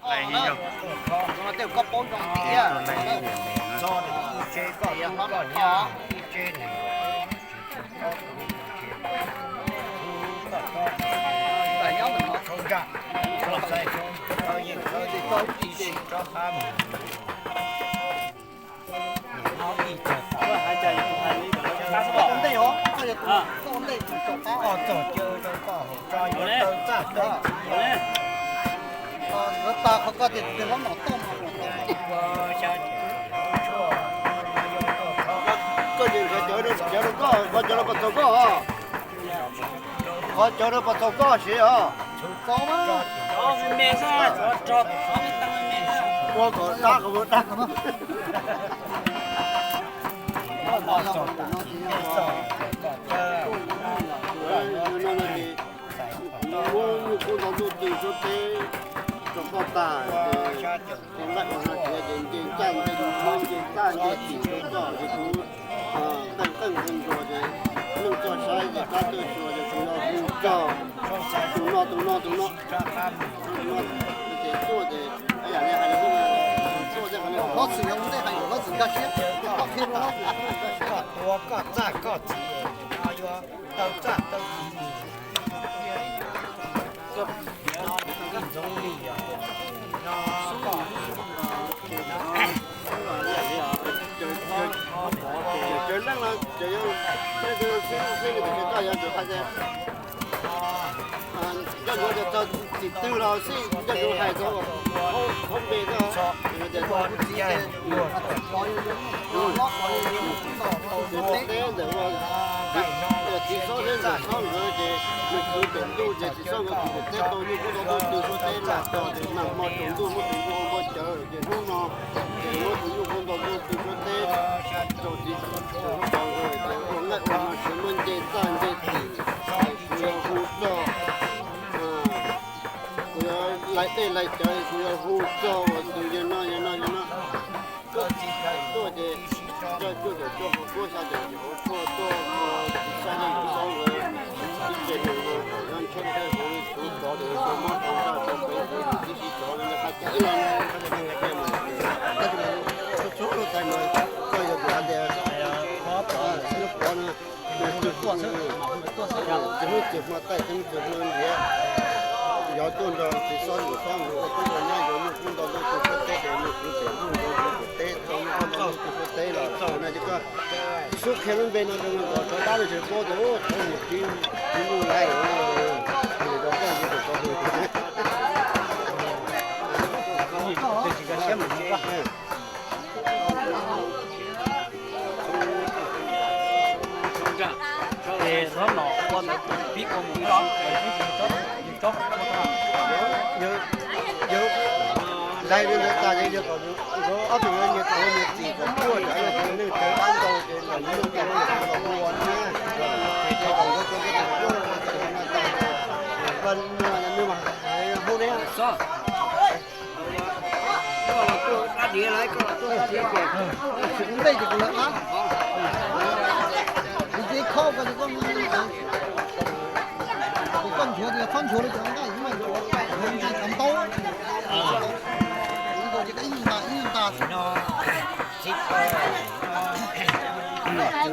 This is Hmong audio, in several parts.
Tej koj paub zoo tiag. Koj cov rau koj, qhov cov rau kom txaus koj. Qhov cov rau kom txaus koj siv os. Ua kom dab kom dab. Ua nyuj kub ntau ntuj twg suab teb rau koj tag, ces koj nqaij ua no txiav ces nce ncaj nce muab nce txaj nce tim rau koj ces kuv qeej qeej nquag nquag ces neeg txoj saib ces kab twj xyuas ces kuv yuav hu txog tus no tus no tus no. Ces tuaj ces yam li hais, tuaj tej qhov no hlob txwm yog ua ntej hais kom hlob txwm nkag siab, koj qhia rau hlob txwm nkag siab. Koj tuav koj txaj koj txiv, no yuav tau txaj tau txiv. Ntxoov li os, no koj, cov neeg no ces yog, nej xwb xwb li tias koj yuav tsum hais tias koj yuav tsum txog tim twg los xij, koj yuav hais txog hauv npe koj tias tus teb ntawm ua txiv xob thiab ntxawm xob nkawd ces nws khwv pem ntuj ces txiv xob nkawd khwv pem teb tau nyuj kub ntau ntuj twg suab teb los txog ces nag hmo tsaus ntuj muab tus nyuj kub ua cawv ces hnub no ces muab tus nyuj kub ntau ntuj twg suab teb rau txiv tau nkawd ces ua nqaij ua no sawv muab nce txaj nce tim ces kuv yuav hu txog, kuv yuav laij dej laij cawv kuv yuav hu txog uas tus yawg no yawg no yawg no tuaj ces coj cuaj caum cuaj hauv kuab xya caum hauv tshuaj tuaj ua txiv xob thiab ntxawm xob nkawd ib ce nws ua kom nyob ntshiab rau tej huv li kuv cov ces kuv mob rau ntaj rau pem kuv tib si cov li hais kiag ib lo no, tab sis mas txhua txhua lub tais mas koj yog tus hais tias xib hlob Pov no, nws twb tuaj xwb, tsis hnub tsis hmo taij tsis hnub tsis hmo ntiav, yog tuaj nrog txiv xob ntxawm xob nkawd ua tub ua nyab yuav nyuj kub ntau ntuj twg suab teb ces nws khwv pem ntuj nkawd khwv pem teb tau nyuj kub ntau ntuj twg suab teb los tau na ces koj xub qhia lub npe no rau nws kom rov dab li tsis paub tias thov niam txiv tsis muaj lawm, rau koj ntxiv tus koj hu. Ces hlob no ua ntawd pib ua mus ib los, yawg tsob, yawg tsob, yawg, yawg dai li ntawd tas ces yawg kom ob tug nyias tau nyias txim kom puag nrad los tus neeg tawv dab ntau ces los neeg tau los ua na, ces kom nkawd tau tus puag no tas ces nws mas hu ne. Koj los tuaj dab diav lawm, koj los tuaj dab diav ces kuv ntej ces kuv lawv qab. Kuv txiv khob ko ces koj, ces koj nchuav ces txhob nchuav li cov nqaij, nchuav nqaij txhob ntaub. Kuv nkaus ces koj ib nta ib nta.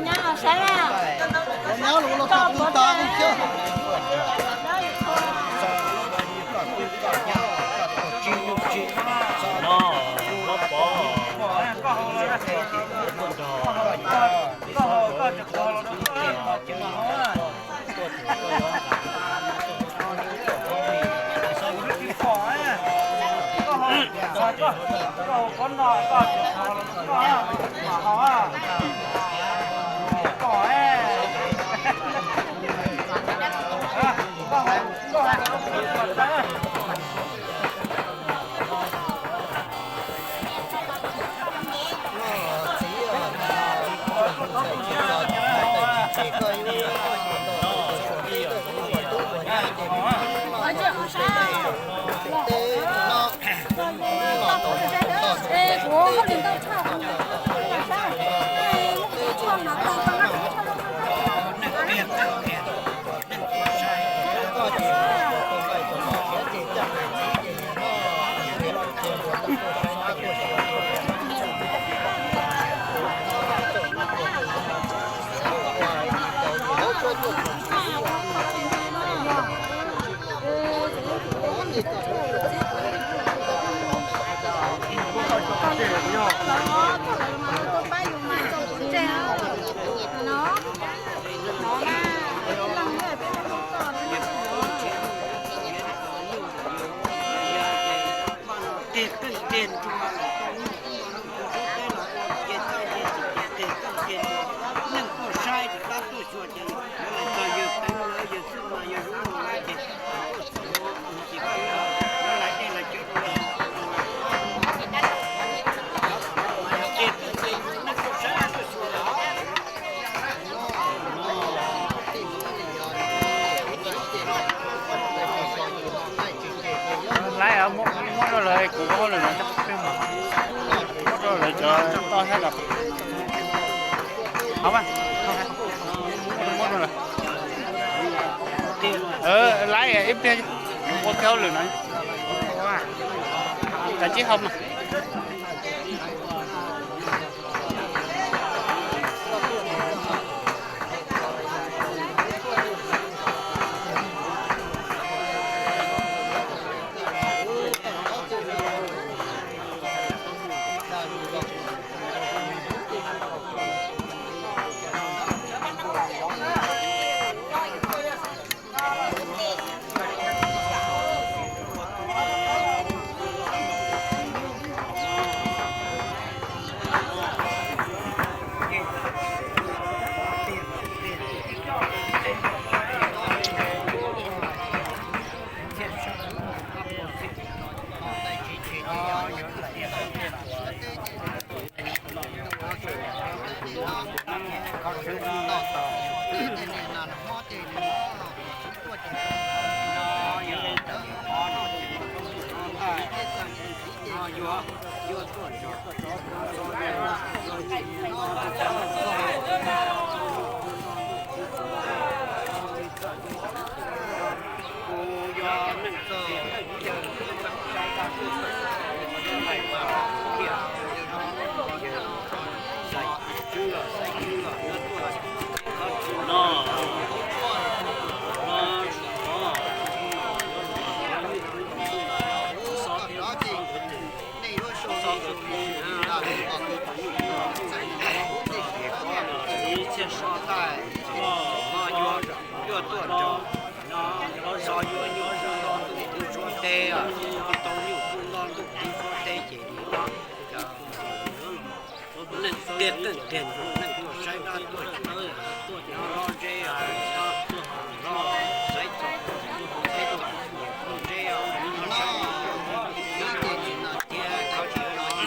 Nyab los saib na. Nyab los los saib tub tas kuj thiab. Tes teej tes nruas los tau, neeg tuaj mus rau suab teb los ua tes teej tes nruas, neeg tuaj saib ces tab tuaj xyuas ces lawv los txog yawg teev lawv yawg xwb mas yawg lub no lawm ces tuaj xyuas ces lawv laim dej laim cawv rau lawv. Ces tes teej tes nruas neeg tuaj saib tuaj xyuas los. Laib muab rau lawv, kuv ua hauj lwm no, muab rau lawv cov toj thiab los. Hauv mas, muab rau lawv. Laib ib pliag, kuv ua kiag hauj lwm no. Kav tsij hau mas. Yuav tuaj nrog no, zov yuav nyuj kuj nto ntuj twv suab teb, tau nyuj kuj nto ntuj twv suab teb ces nim no neeg tiag teej tiag nrog neeg tuaj saib dab tuaj cawv, nyob lov zeb, nyob lov saib txog peb tuaj nyiam lov zeb, nyob saib nyob ces nim no tiag tau tsis no,